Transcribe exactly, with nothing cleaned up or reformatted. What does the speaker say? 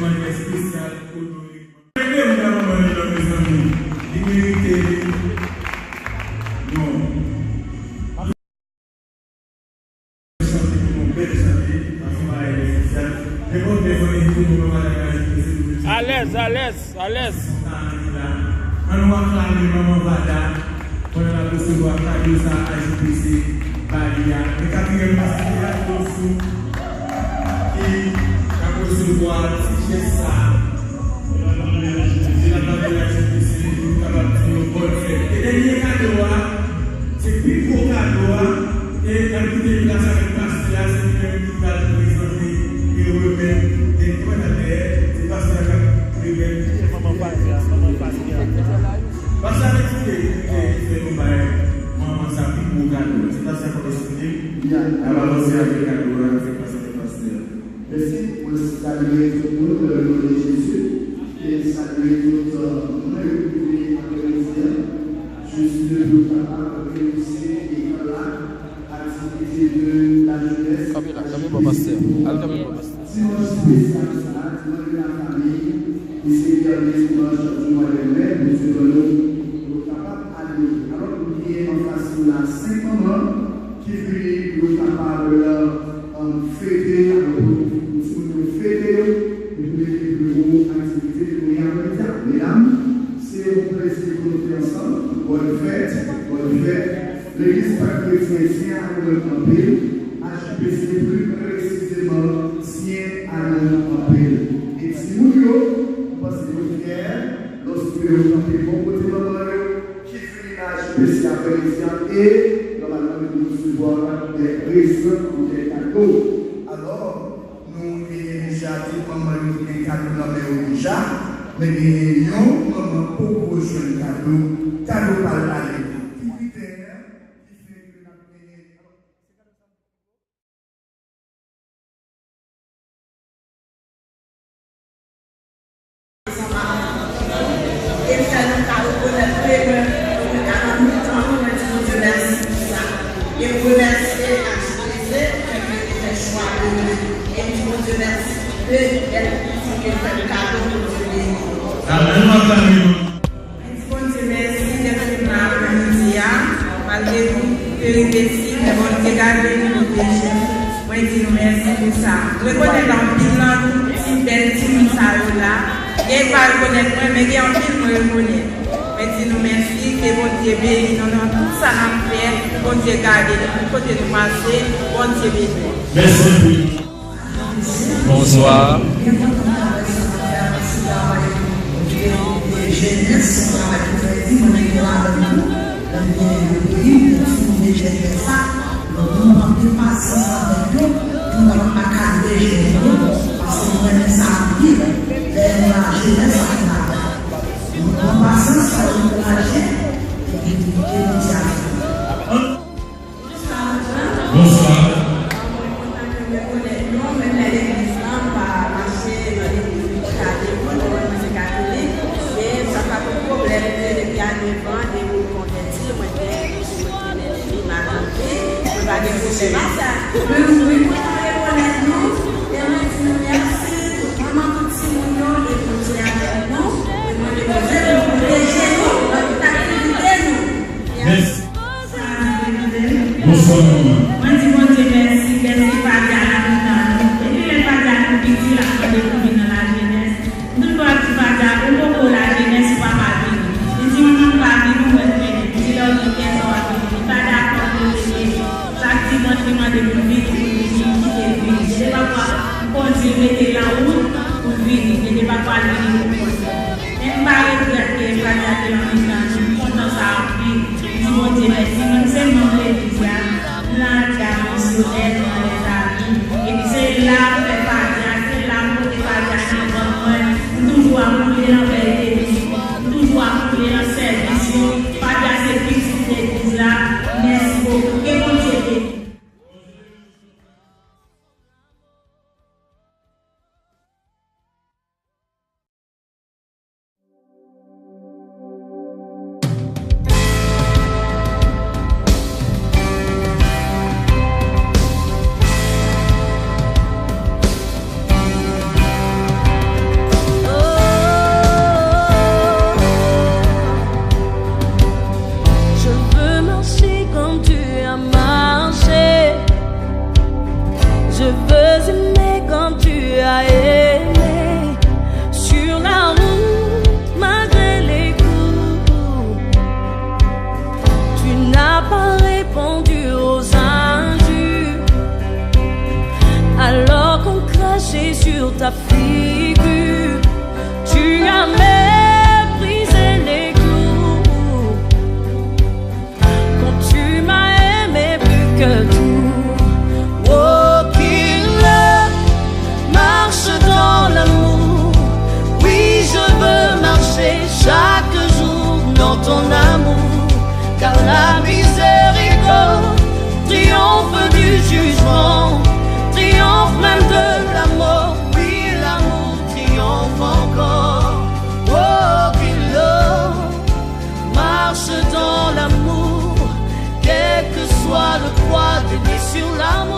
Mannyè espesyal, onorekman. Rete m nan manman li nan, mezanmi. Li merite li. Non. Chante pou nou, bèl chante, paske yon bagay espesyal. Nenpòt lè fò n envite nou nan bagay la, se pou nou. Alèz, alèz, alèz. Ann nou aklame Manman Vada pandan l ap resevwa kado sa H P C ba li a. Men katriyèm pastè a, Dosou, ki ap resevwa ti jès sa. Se la pa de la H P C, nou kapab di yon bòn fèt. E dènye kado a, se pi gwo kado a, e n ap kite plas avèk pastè a, se li menm ki pral prezante e remèt. E kòman n ap fè, se pastè a k ap remèt. Manman pastè a, manman pastè a. Pastè a te kite, kite fè nou bay manman sa pi gwo kado. Se pastè a k ap esplike. N ap avanse avèk kado a, se pastè, pastè a. Mèsi, mwen salye tout moun nan le non de Jezi, e salye tout, euh, moun yo ki vini apremidi a, jis pou yo kapab reyisi e anba aktivite de la jenès. Kanpe la, kanpe bò pastè. Al kanpe bò pastè. Dimanch espesyal sa, dimanch de la famille, ki se dènye dimanch du mois de mai, Bondye ban nou pou nou kapab adore. Alò, nou gen anfas nou la senk manman ki vini pou yo kapab, euh, fete, alò, pou, pou timoun yo fete yo, epi pou yo gen gwo aktivite depi apremidi a. Medam, se yon plezi pou nou te ansanm. Bòn fèt, bòn fèt. Legliz Pèp Kretyen, Syen Alouwè anpil, H P C pli presizeman, Syen Alouwè anpil. E timoun yo, mwen panse yo fyè lòske yo kanpe bò kote manman yo, ki vini nan H P C apremidi a, e nòmalman, nou resevwa de prezan, de kado. Alò, nou genyen deja tout manman yo ki gen kado nan men yo deja, men genyen yon manman poko jwenn kado, kado pa l ale pou li. Ki kritè ki fè ke n ap genyen E fè nou ka rekonèt ke nou ka nan mitan nou, mwen di Bondye mèsi pou sa. E remèsye H P C, paske li fè chwa de nou. E m di Bondye mèsi de èt pitit ke l fè m kado, Bondye beni. Amèn, nou aklame nou. Mwen di Bondye mèsi dèske m la apremidi a, malgre tout peripesi, men Bondye gade m, li pwoteje m. Mwen di nou mèsi pou sa. M rekonèt anpil nan tout ti bèl timoun sa yo la. Gen pa rekonèt mwen, men gen anpil mwen rekonèt. Mwen di nou mèsi, ke Bondye beni nou nan tout sa n ap fè, Bondye gade nou tout kote nou pase, Bondye beni nou. Mèsi anpil. Bonswa. Bonswa. Mwen kontan ke w rekonèt nou, menm lè legliz lan pa mache nan legliz li chita devan, mwen, mwen se katolik, men sa pa t yon pwoblèm ke depi a nèf an, depi m konvèti, mwen te, mwen te byen, mwen te madanm li, mwen pa gen pwoblèm ak sa. Men mwen kontan rekonèt nou, e mwen di nou mèsi, tout manman, tout timoun yo, e Bondye avèk nou, e mwen mande Bondye pou l pwoteje nou nan tout aktivite nou. Mèsi. Bonswa, manman. Mwen di Bondye mèsi, mèsi Fadia nan mitan nou. Depi lè Fadia tou piti, l ap mande pou vin nan lajenès. M toujou ap di Fadia, ou poko lajenès, ou pa ka vini. Li di, manman, m pa vini, ou mèt mennen. M di, lè w gen kenz an, w ap vini. Li pa dakò pou l vini. Chak dimanch, li mande pou l vini, pou l vini, m kite l vini. Gen de pafwa, m kondui l, mete l nan wout pou l vini. Gen de pafwa, l vini pou kont li. Men m pa regrèt ke Fadia te nan mitan nou, m kontan sa anpil. M di Bondye mèsi, mwen se manm legliz la, m nan Adia Misyonè, m nan Lèzami. Epi se la m fè Fadia, se la m pote Fadia nan vant mwen. M toujou ap koule nan bèl tenis, m toujou ap koule nan sèvis yo. Fadia se pitit legliz la. Mèsi bokou, ke Bondye beni. Je veux aimer comme tu as aimé sur la route malgré les coups. Tu n'as pas répondu aux injures alors qu'on crachait sur ta figure. Tu as méprisé les clous quand tu m'as aimé plus que tout. Oh, qu'il marche dans l'amour. Oui, je veux marcher chaque jour dans ton amour. Car la miséricorde triomphe du jugement, triomphe même de la mort. Oui, l'amour triomphe encore. Oh, qu'il marche dans l'amour, quel que soit le poids des blessures, l'amour